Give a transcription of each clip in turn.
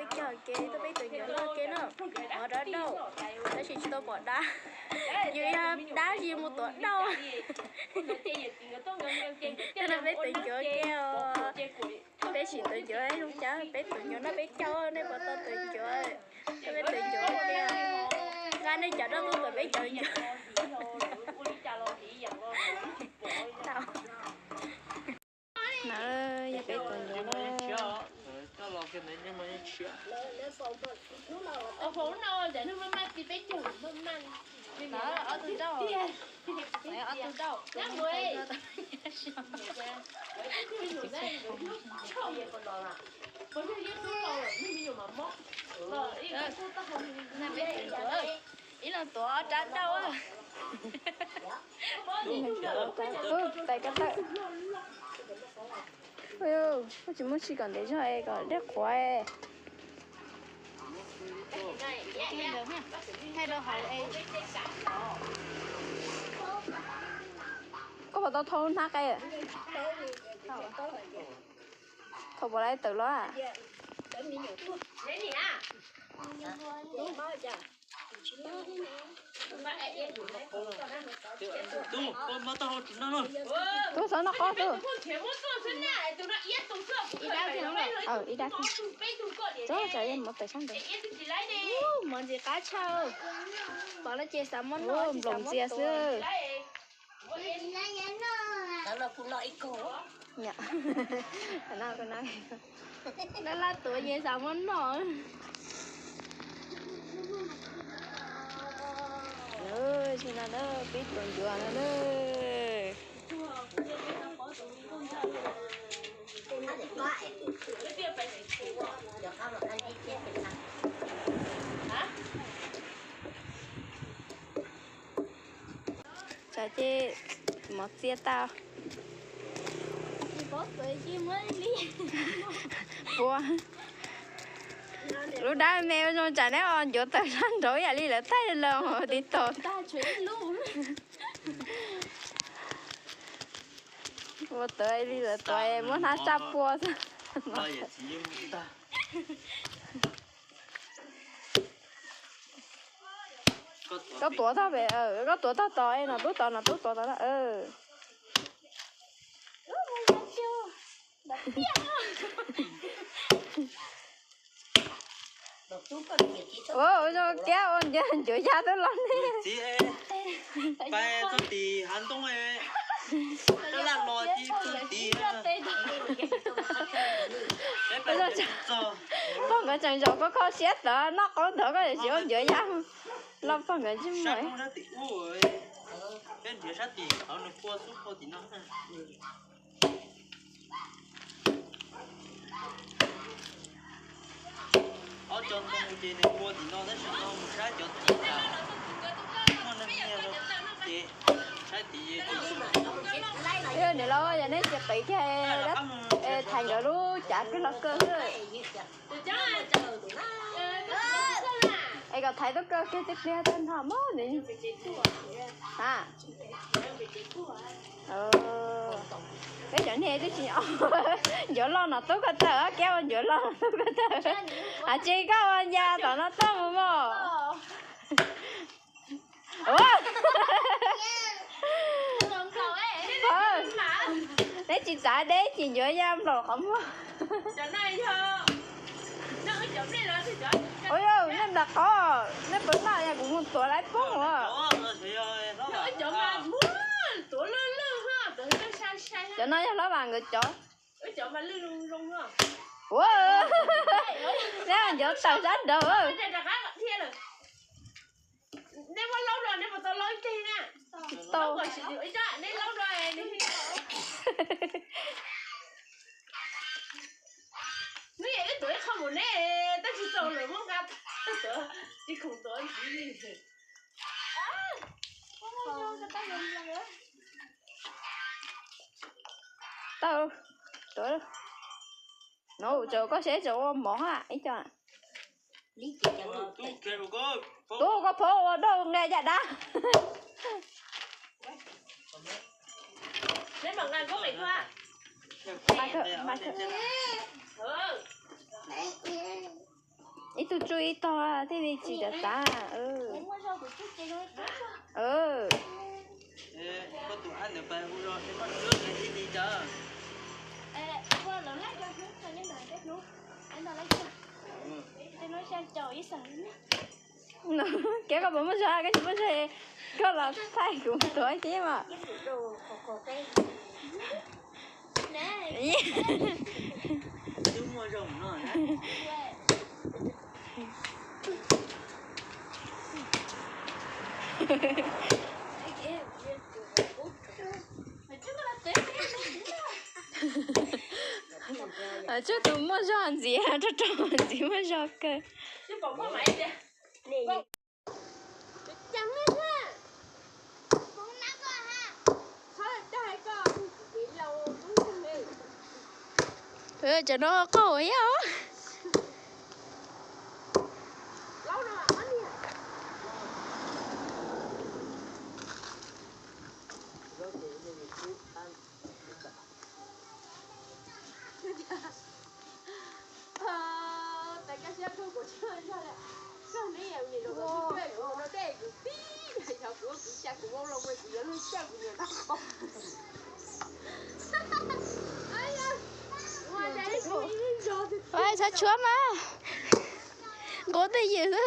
Cog ke tuaj peb tus ncuav noj ke na, mov dawb dauj, tab sis tsis tau pom dab. Yus yog dab tsis mus tuav dauj. Tuaj noj peb tus ncuav ke os. Peb sim tus ncuav zoo cas, peb tus ncuav noj peb caug, nej puas tau tus ncuav? Noj peb tus ncuav ke os. Nqa nej cov dab tuaj tuav peb cov ncuav. Tau. Na, yog peb tus ncuav na. Ob tug dauj, ob tug dauj. Ib leeg tuav ob rab dauj. Tais ko taw. Koj tsis muab tsim kom ntev zog es kom dej qhuav. Koj puas tau thau hnab qe? Thau puas lawv tawm los? Tub, txhob noj qab tub. Ib dab thiab, ib dab thiab. Txhob tsam yog mov tawm sab ntawd. Mov ntxim qab tshaj. Pom lawv ces xav muab noj, nploos ntxias xwb. Laj laj tuav ces xav muab noj. Tsis no na, peb tus ncuav no na. Tsam ces mov txias tau. Puas, lub dab me zoo tsam neb os, ncuav tawm sab nraud yam li lawv thaij los tiv tod. Ua tawv li lawv tod muab hnab tsaj pua xwb. Koj tuav tag pem, koj tuav tag tod, no tub tod, no tub tuav tod na. Ua zoo kiab ua ncuav ya twb los ne. Pais txog tim hav ntoo, laj los ci tus tiv. Pog nkawd tseem zaum koj kho siab tod, noj qaub ntawd koj tsis ua ncuav ya. Los pog nkawd ntsej muag. Peb nrhiav sab tim qhov nws pua xub pua tim no. Ob cov ntoo ces nws pua tim no tab sis no mus saib cov tim ntawd muaj neeg nyiag no ces saib tim. Nws los yog nej tsis qiv kiag, Thaiv nkawd lub cav kawg los kawg xwb. Es kom Thaiv tuaj kaw kiag tib pliag tag nrho mog nws. Peb cov niag twb tsis ncuav loj no tub ko taw, kiab ua ncuav loj no tub ko taw. Hais tsis koj ua ya tom no toj mus mog. Neb tsis txav deb ces ncuav ya nplaum qhov muag. Ua yog nej nplaum qhov, nej puas noj, kuv mus tuav lawv poob os. Cov no yog Hlob Vas nkawd cov. Ua, neb ncuav tawm sab nraud. Tsis tau. Tau, tau. No tsaus koj seb tsaus ua mov ha ib co. Tub koj phob ua daj nqe caj dab. Ib tug tsuj ib tog thiaj li tsis tawv tas. Kev koj puas muaj zog, koj tsis muaj zog, koj los thaij kuv tuav thiab mas. Tsuj tus muaj zog ntxiv, rog rog ntxiv muaj zog kawg. Cov no qauj thiab. Ua, txhob tshuab mas. Nquav twj ywm xwb.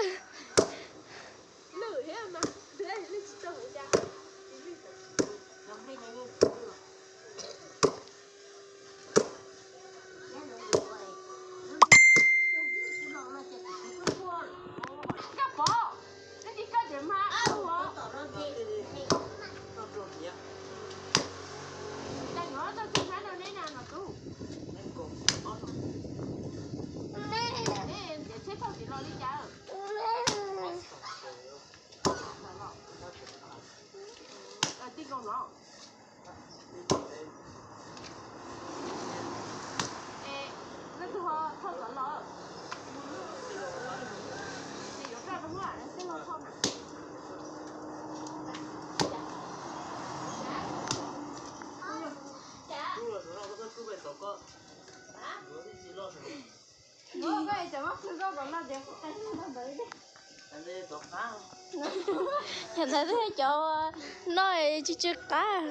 Yog ntawd thiaj cov no tsis tsw qab.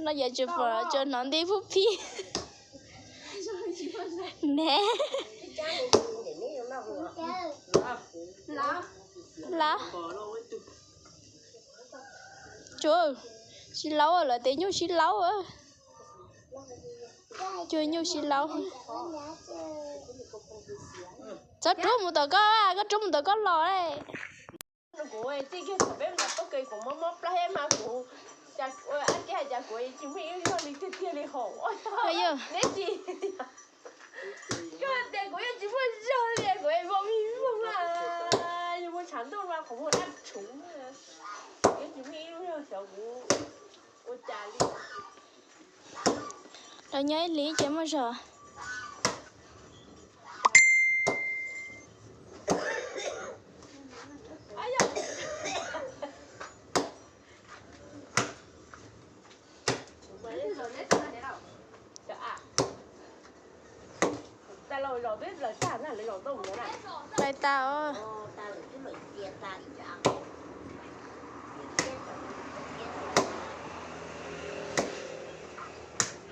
No yog tsis pom tsuas hnov nti pub phib ne. Laub, tsuas sib laub lawm, tias nyuj sib laub. Cuag nyuj sib laub. Txhob rub mus tom koj, koj rub mus tom koj los. Kuv txij kiag thaum peb mus tau ke kuv mob mob plab thiab mas kuv, cas ua ab tsi hais cas kuv tsis muaj ib lub zog li tiag tiag li hos. Neb tsis, koj tias kuv yeej tsis muaj zog li, kuv es vau vij voog a, yog muaj tshav ntuj mas qhov muag dab tshuv, kuv yeej tsis muaj ib lub zog xyov kuv ua cas li. Los nyob ib hlis ces muaj zog. Lais tas os.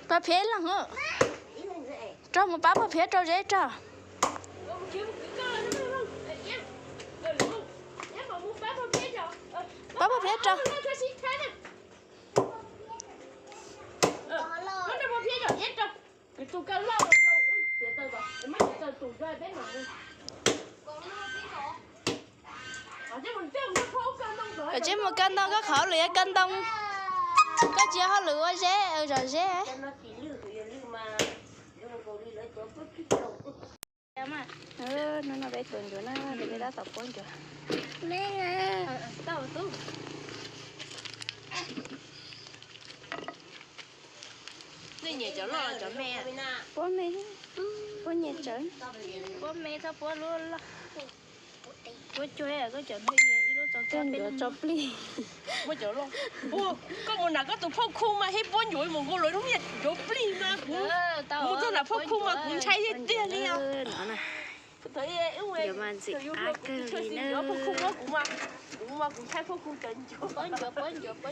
Pab Phiab leej, rov mus pab pog Phiab rau zeb rau. Pab pog Phiab rau. Koj tsis mus kaw ntoo, koj qhov hauj lwm yuav kaw ntoo, koj tsis yog hauj lwm ua zeb, zom zeb. Hnub no peb tuav ncuav na, peb tab tom puab ncuav. Nej nyiam cov loj los cov me? Puab me, puab nyiam tsawv. Puab me, txhob puab lub loj. Puab cuag koj cov ntawd ib lub txaus tso plig. Ua, koj mus nram koj tus phauj khu mas hib puab ncuav mus nkaus lawv lub niag ncuav plig mas kuv mus txog nram phauj khu mas kuv ntshai tiag tiag li os. Ntxim qab kawg li na. Phauj khu muab kuv mas, kuv mas kuv ntshai phauj khu cov ncuav.